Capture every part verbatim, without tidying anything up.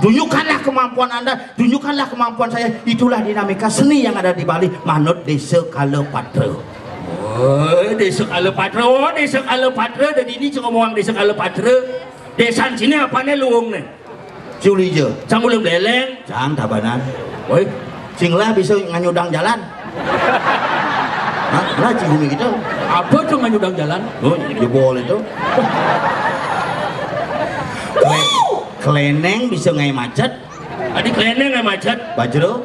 Tunjukkanlah kemampuan Anda, tunjukkanlah kemampuan saya. Itulah dinamika seni yang ada di Bali, manut Desa Kalapatra. Oh, Desa Kalapatra, oh, Desa Kalapatra, dadi ini cek ngomong Desa Kalapatra. Desa sini apa nih luung nih? Culija. Cang ulun beleng. Cang tabanan. Woi. Sing lah bisa nganyudang jalan. Hah? Lah, cing gumi gitu. Apa tuh nganyudang jalan? Oh, jebol itu. Kle-, keleneng bisa ngai macet. Adi keleneng ngai macet. Bajro.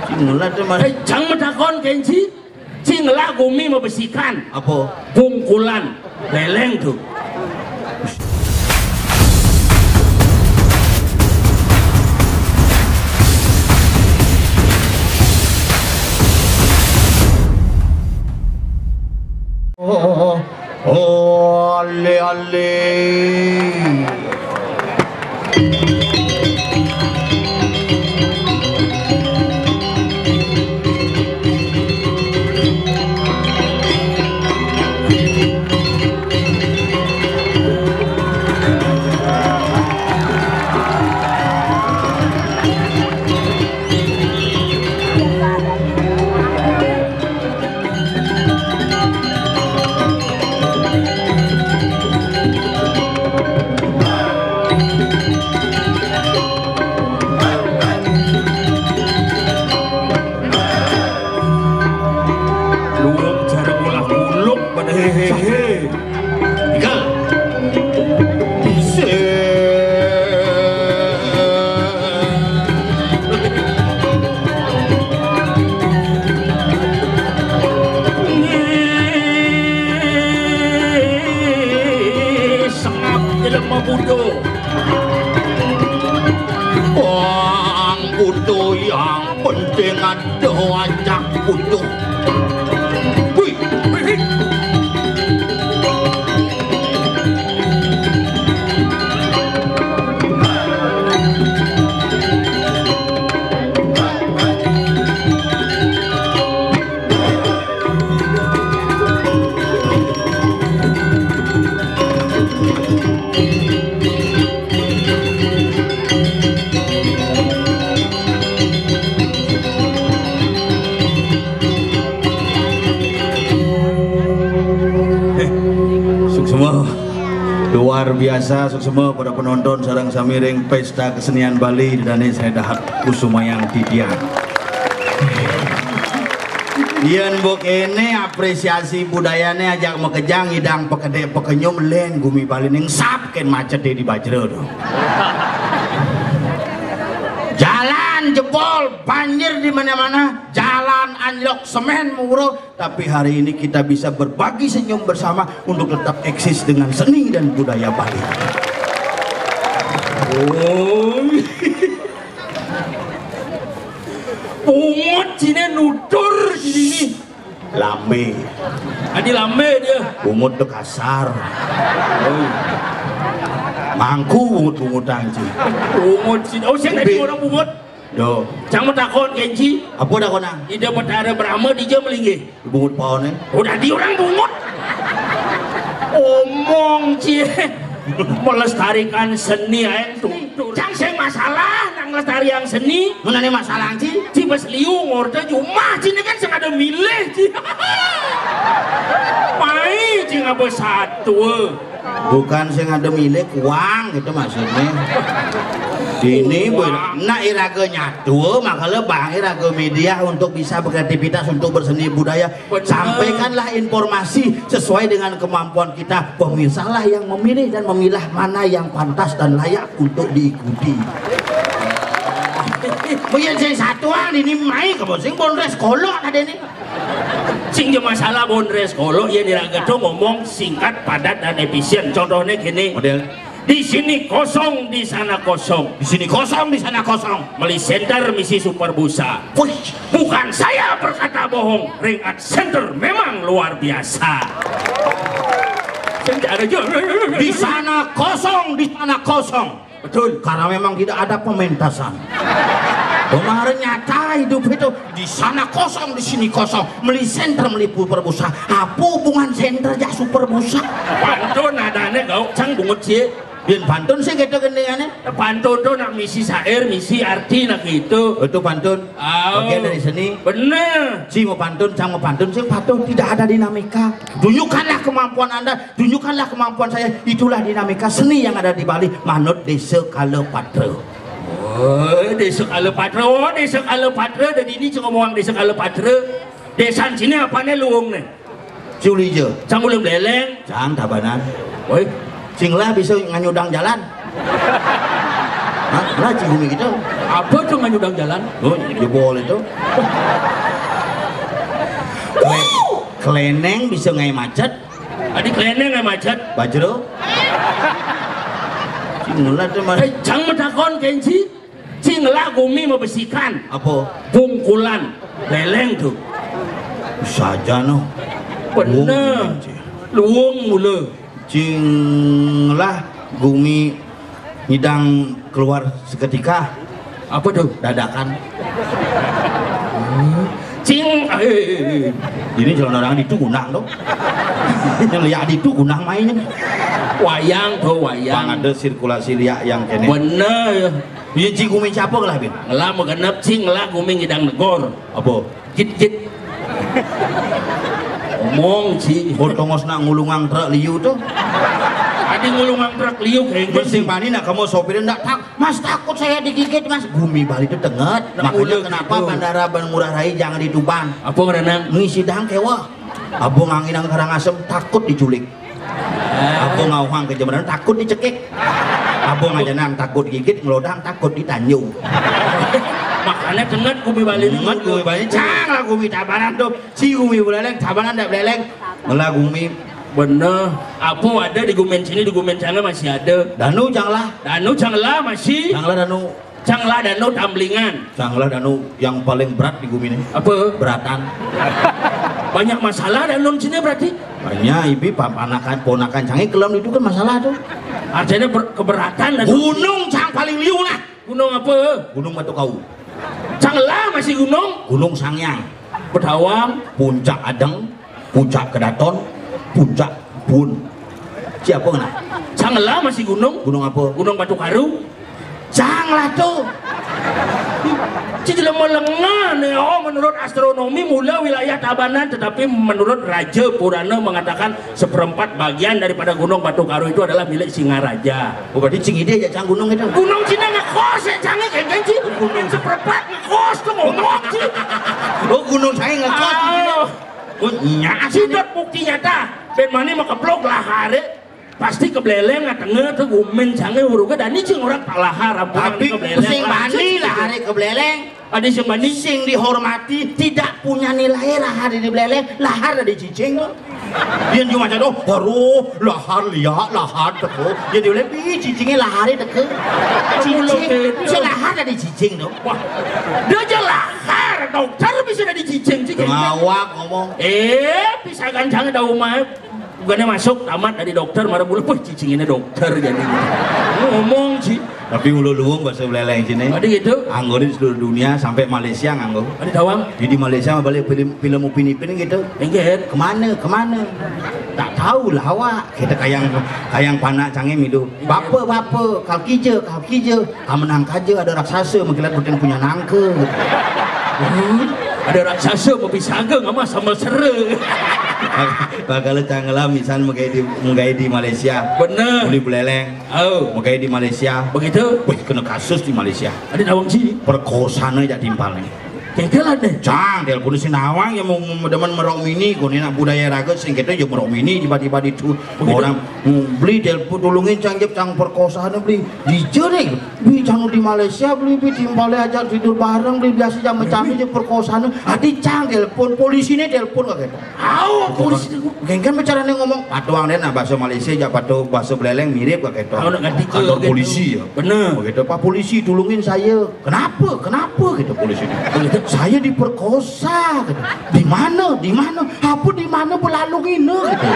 Cing lah tuh mah. Eh, cang matakon, Kenji. Cing lah gumi mabesikan. Apa? Bungkulan. Leleng tuh. Oh, oh, ale, ale. Luwung jarum ulah kuluk pada hehehe. Igal. Bisa. Sengap jelema budo. Wang budo yang penting ada ajak budo. Wih, wih, wih. Eh, suksma. Luar biasa, suksma pada penonton sareng samiring Pesta Kesenian Bali, dane saya dahat kusumayang titiang. Yen mbok kene apresiasi budayane ajak makejang, idang pekede pekenyum, len gumi Bali ning sap ken macete di Bajra to. Jalan jebol, banjir di mana-mana, jalan anjlok, semen murah, tapi hari ini kita bisa berbagi senyum bersama untuk tetap eksis dengan seni dan budaya Bali. Oh. Pungut sini nutur sini. Lambe. Adi lambe dia. Bungut tuh kasar. Oh. Mangku bungut-bungutan, Ci. Bungut sini. Oh, saya tadi orang bungut. Duh. Cang matakon, Kenji. Apa takonang? Ida Batara Brahma dija malinggih. Bungut paone. Udah di orang bungut. Omong, Ci. Melestarikan seni ae tutur. Cang sing masalah nang lestarian seni. Menane masalah, Ci? Ci bes liu ngorta jumah, Ci, ini kan sing ada milih, Ci. Mai, Ci, ngapa satu? Bukan sing ada milik uang gitu maksudnya. Ini bu, nak iraga nyatu, makanya bang iraga media untuk bisa berkreativitas, untuk berseni budaya. Bener. Sampaikanlah informasi sesuai dengan kemampuan kita. Pemirsalah yang memilih dan memilah mana yang pantas dan layak untuk diikuti. Bukan sing satuan ini mai ke sing bonres kolok tadi ini. Sing je masalah bonres kolok ya, diraga tuh ngomong singkat, padat, dan efisien. Contohnya gini. Model? Di sini kosong, di sana kosong. Di sini kosong, di sana kosong. Meli center, misi super busa. Wih. Bukan saya berkata bohong, Ring Art Center memang luar biasa. Secara jujur. Di sana kosong, di sana kosong. Betul. Karena memang tidak ada pementasan. Kemarin nyata hidup itu, di sana kosong, di sini kosong. Meli center, meli super busa. Apa hubungan center ja super busa? Pantun adanya kau, cang bungut sih. Yén pantun sing kéto gendingané. Pantun to nak misi sair, misi arti nak gitu. Itu pantun. Au. Bagian dari seni. Bener. Sing mau pantun, cang mau pantun, sing patuh tidak ada dinamika. Tunjukkanlah kemampuan Anda, tunjukkanlah kemampuan saya. Itulah dinamika seni yang ada di Bali. Manut Désa Kalapatra. Oh, Désa Kalapatra. Oh, Désa Kalapatra. Dari ini cuma ngomong Désa Kalapatra. Désan sini apané luung né? Culija. Cang ulun beléléng. Cang tabanan. Woi. Sing lah bisa nganyudang jalan. Hah? Lah cing gumi gitu. Apa tuh nganyudang jalan? Oh, jebol itu. Kle-, kelénéng bisa ngai macet. Adi kelénéng ngai macet. Bajro. Sing lah tuh mas. Eh, cang matakon kenci. Cing lah gumi mabesikan. Apa? Bungkulan. Beléléng tuh. Saja noh. Bener. Luung mula. Cing lah gumi ngidang keluar seketika. Apa tuh? Dadakan. Cing, eh, eh, eh. Ini jalan orang itu gunang tuh. Liak itu gunang mainnya. Wayang tuh, wayang. Bang ada sirkulasi liak yang kéné. Bener. Iya, cing gumi siapa lah, Bin? Ngelah magenep, cing lah gumi ngidang negor. Apa? Jit, jit. Omong, Ci. Oh, tongos nak ngulungang truk liu tuh. Adi ngulungang truk liu, kayak gitu. Sing bani nak kamu sopirin ndak tak, "Mas, takut saya digigit, Mas." Gumi Bali itu tenget. Nah, makanya kenapa gitu. Bandara Bandar Ngurah Rai jangan di Tuban. Apa karena? Ngisi dang kewa. Abang angin yang Karangasem takut diculik. Abang ngauhang ke Jemberan takut dicekik. Abang aja nang takut gigit, ngelodang takut ditanjung. Makanya tenget gumi Bali ini. Tenget gumi Bali, cang lah gumi tabanan tuh. Si gumi beléléng, tabanan ndak beléléng. Ngelah gumi. Bener. Apa ada di gumen sini, di gumen sana masih ada. Danu cang lah. Danu cang lah masih. Cang lah danu. Cang lah danu tamblingan. Cang lah danu yang paling berat di gumi ini. Apa? Beratan. Banyak masalah danu sini berarti. Banyak, ibi pa-, ponakan, ponakan cangé kelem itu kan masalah tuh. Artinya ber-, keberatan dan gunung cang paling liu lah. Gunung apa? Gunung Batu Kau. Cang lah masih gunung. Gunung Sangyang. Bedawang. Puncak Adeng. Puncak Kedaton. Puncak Bun. Siapa kena? Cang lah masih gunung. Gunung apa? Gunung Batu Karu. Cang lah tuh. Ci jelema lengah nih, oh, menurut astronomi mula wilayah Tabanan, tetapi menurut Raja Purana mengatakan seperempat bagian daripada Gunung Batu Karu itu adalah milik Singaraja. Oh, berarti cing ide aja cang gunung itu. Gunung Cina ngekos ya, cangnya kayak ganji. Gunung seperempat ngekos tuh ngomong sih. Oh, gunung saya ngekos. Oh. Oh, nya sih. Sidot bukti nyata. Ben mani mah keblok lah hari. Pasti kebeléléng, tengah tuh gumen cangé hurufnya dan ini cing orang tak lahar, ampun. Tapi kebeléléng. Sing bani lahar kebeléléng. Ada sing bani. Sing dihormati, tidak punya nilai lahar di beléléng, lahar ada cicing. Yang cuma jatuh, baru lahar liak, lahar teko. Jadi oleh bi cicingnya lahar teko. Cicing, bisa lahar ada cicing tuh. Wah, dia aja lahar, dokter bisa ada cicing, cicing. Ngawak ngomong. Eh, bisa gancang ada umah. Bukannya masuk tamat dari dokter, marah bulu, "Wah, cicing ini dokter jadi." Ngomong sih. Tapi ulu luung bahasa beléléng sini. Tadi gitu. Anggo di seluruh dunia sampai Malaysia nganggo. Ada tawang. Jadi di Malaysia balik film, film Upin Ipin gitu. Enggak. Kemana? Kemana? Tak tahu lah awak. Kita kayang kayang panak cangé midu. Bapa, bapa, kal kija, kal kija. Kamenang kaja ada raksasa mengkilat rutin punya nangka gitu. Hmm? Ada raksasa mau pisaga nggak mah sama sere. Bakal canggelam misan menggai di menggai di Malaysia. Bener. Boleh beléléng. Oh. Menggai di Malaysia. Begitu. Wih, kena kasus di Malaysia. Ada nawang sih. Perkosaan aja timpalnya. Kengkelan deh. Cang, telepon si nawang yang mau demen merok mini, kau nak budaya raga sing kita aja merok mini tiba-tiba itu. Begitu. Orang hmm, beli telepon tulungin cang jep cang perkosaan beli. Di jere, beli cang di Malaysia beli beli timpalnya aja tidur bareng beli biasa jam macam aja perkosaan. Adi cang telepon polisi ini telepon kagak. Au, polisi. Gengkan bicaranya ngomong, patuang deh nah bahasa Malaysia aja patuh bahasa beléléng mirip kagak itu. Au, nak ganti ke, kantor polisi ya. Bener. Begitu, "Pak polisi, tulungin saya." "Kenapa? Kenapa?" gitu polisi. Begitu. "Saya diperkosa." Gitu. "Di mana? Di mana?" "Apa di mana belalung ini?" Gitu.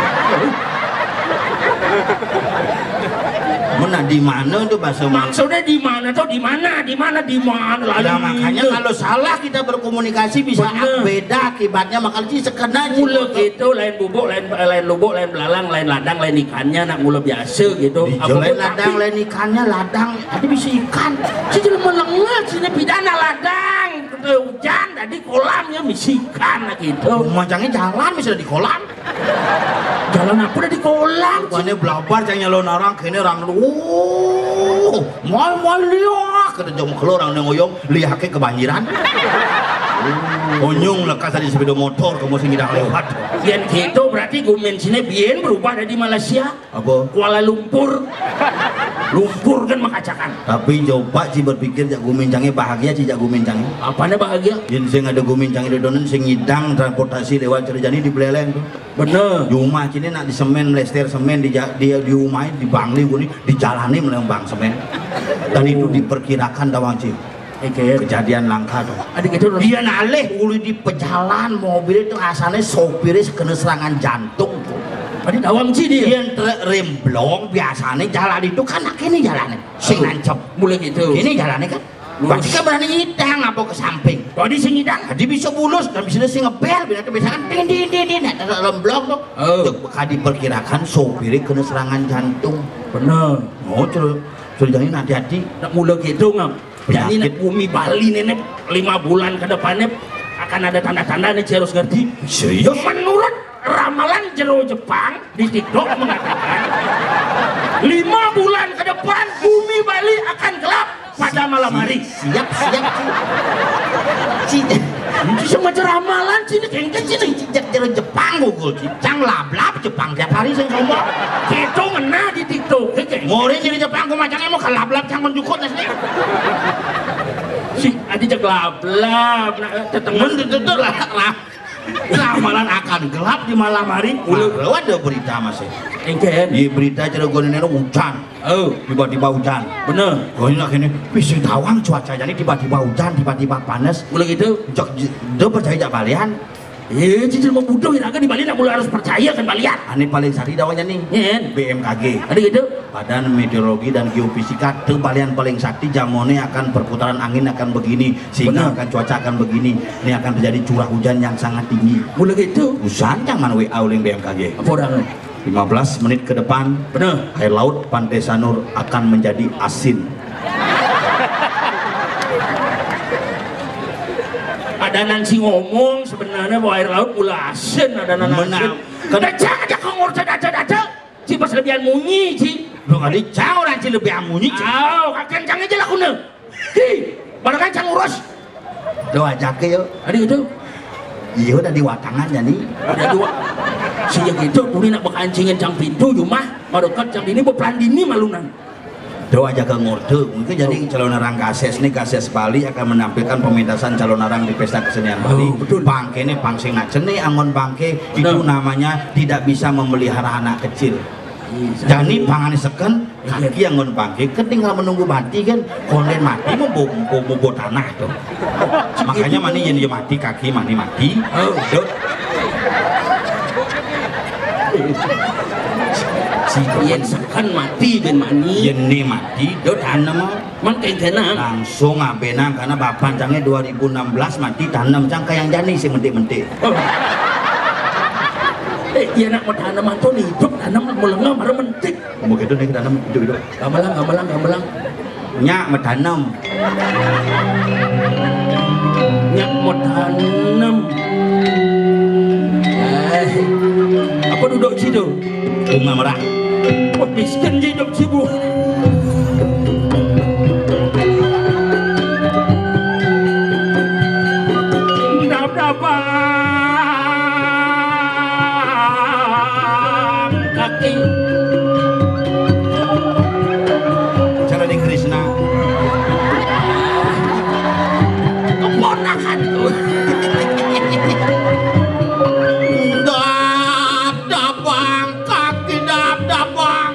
Nah, di mana tuh bahasa Melayu? Maksudnya di mana tuh? Di mana? Di mana? Di mana? Lalu Nah, makanya ini. Kalau salah kita berkomunikasi bisa Bener. Beda akibatnya, makanya sih sekena sih. Mula gitu, lain bubuk, lain, lain lubuk, lain belalang, lain ladang, lain ikannya, nak mula biasa gitu. Di Apa lain pun ladang, tapi lain ikannya, ladang. Tadi bisa ikan. Si jelema lengah, sini pidana ladang. Kena hujan, tadi kolamnya misi ikan gitu. Macamnya jalan bisa di kolam. Jalan apa udah di kolam? Bukannya belabar, cang nyalon orang, kene orang, oh, mal, mal liak, kata jom kalau orang neng oyong, liaknya kebanjiran. Onyong lekas tadi sepeda motor, kamu sing ngidang lewat. Yang gitu berarti gumen sini bien berubah dari Malaysia. Apa? Kuala Lumpur. Lumpur kan makacakan. Tapi coba sih berpikir, jak gumen cangnya bahagia sih, jak gumen cangnya. Apanya bahagia? Yang sing ada gumen cangnya di donen, sing ngidang transportasi lewat Cerejani di Beleleng tuh. Bener. Di rumah sini nak di semen, melester semen di, ja- di, di rumah, di Bangli gini, di jalannya melembang semen. Dan itu diperkirakan tawang cing. Oke. Kejadian langka tuh. Adik itu Dia nalih uli di pejalan mobil itu asalnya sopirnya kena serangan jantung tuh. Tadi dawang sih dia. Yang truk remblong biasanya jalan itu kan nak ini jalannya. Sing nancep. Mulai gitu. Ini jalannya kan. Lurus. Berarti kan berani ngidang apa ke samping. Tadi sing ngidang. Tadi bisa bulus dan bisa sing ngebel, bila tuh biasa kan din din din din, ada remblong tuh. Oh. Tuh, maka diperkirakan sopirnya kena serangan jantung. Bener. Oh, terus terus jadi hati-hati. Nak mula gitu ngam. Jadi Penyakit. Nak bumi Bali nenek lima bulan ke depannya akan ada tanda-tanda nih, harus ngerti. Serius? Menurut ramalan jero Jepang di TikTok mengatakan lima bulan ke depan bumi Bali akan gelap pada malam hari. Siap, siap, Ci. Ci. Itu semacam ramalan sini, kengket sini. Ci, ci, jak jero Jepang gugul, Ci. Cang lablab Jepang tiap hari sing ngomong. Itu ngena di TikTok, oke. Mori jadi Jepang, gua macamnya mau ke lablab, cang menjukut, sini. Si, adi jak lablab, nah, tetengah. Men, itu, itu lah, lah. Ramalan akan gelap di malam hari. Udah ada berita masih. Engken. Di berita Cilegon ini hujan. Oh. Tiba-tiba hujan. Bener. Oh, ini lagi nih, bisa tawang cuaca jadi tiba-tiba hujan, tiba-tiba panas. Mulai gitu. Jok, j- dia percaya jak balian. Eh, cicil mau bodoh, iraga di Bali nak mulai harus percaya kan balian. Ini paling sari dawanya nih. Iya. B M K G. Ada gitu. Badan Meteorologi dan Geofisika, tuh balian paling sakti jamone akan perputaran angin akan begini, sehingga Benar. Akan cuaca akan begini. Ini akan terjadi curah hujan yang sangat tinggi. Mulai gitu. Usan jangan W A uling B M K G. Apa orang? Lima belas menit ke depan, Benar. Air laut Pantai Sanur akan menjadi asin. Ada nansi ngomong sebenarnya bahwa air laut mula asin, ada nansi. Menang. Kena cak aja kau ngurus ada ada. Ci pas lebihan munyi, Ci. Lu kali cang orang Ci lebihan munyi, Ci. Aw, kakean cang aja lah kuna. Hi, barengan cang urus. Lo ajak ke yo. Ada itu. Iya udah di watangan jadi. Ada dua. Sejak itu tuli nak bekancingin cang pintu rumah, marokat cang ini beperan dini malunan. Doa jaga ngorde. Mungkin jadi calon orang Gases nih, Gases Bali akan menampilkan pementasan calon orang di Pesta Kesenian Bali. Oh, betul. Bangke nih pangsing nak cene angon bangke itu Betul. Namanya tidak bisa memelihara anak kecil. Iya. Jani pangane seken, Iya. Kaki yang ngon bangke ketinggal menunggu mati kan, konden mati membo membo tanah tuh. Makanya mani yang dia mati kaki mani mati. Oh. Dot. Si Yen seken mati ben mani. Yen ne mati, dot anem. Man kengkena. Langsung abenang karena bapan cange dua ribu enam belas mati tanem cang kayang jani sing mentik-mentik. Oh. Eh, iya nak mau tanem atau hidup tanem mau lengah marah mentik. Mau gitu nih tanem hidup-hidup. Gamelan, gamelan, gamelan. Nyak mau tanem. Nyak mau tanem. Eh, apa duduk situ? Bunga merah. Wah, miskin hidup sibuk. Dap-dapan kaki. Cara di Krishna. Keponakanku. Dap-dapan kaki, dap-dapan.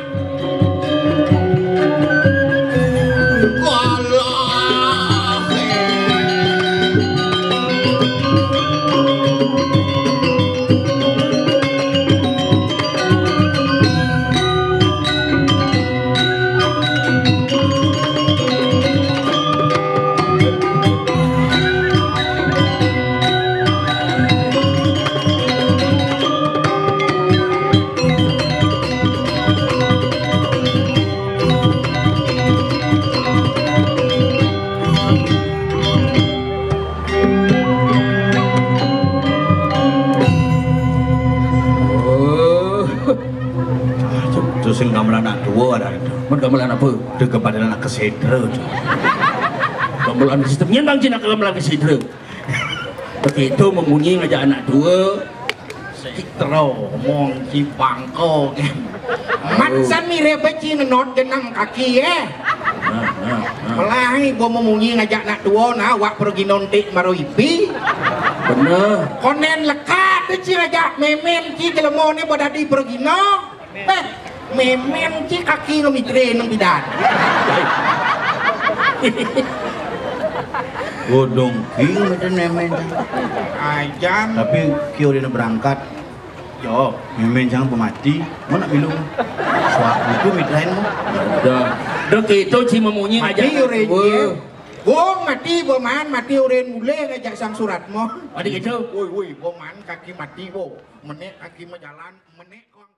Anak kesedra tu. Gamelan kesedra. Nyen bang cina gamelan kesedra. Begitu memunyi ngajak anak tua. Citra omong ci bangko kan. Mat sami rebe ci nenot genang kaki eh. Nah, nah, nah. Melah ibu memunyi ngajak anak tua nah wak pergi nontik maro ipi. Bener. Konen lekat deh ci ngajak memen ci jelema ne badadi pergi no. Eh, memen ci kaki no mitre nang bidan. Godong ki mitre memen. Ajan. Tapi ki udah berangkat. Yo, memen jangan pemati. Mau nak bilang. Suatu itu mitrain mau. Dah. Dah kita ci memunyi mati ngajak urin. Wong mati boman mati urin mulai ngajak sang surat mo. Ada gitu. Woi woi boman kaki mati bo. Menek kaki majalan menek kong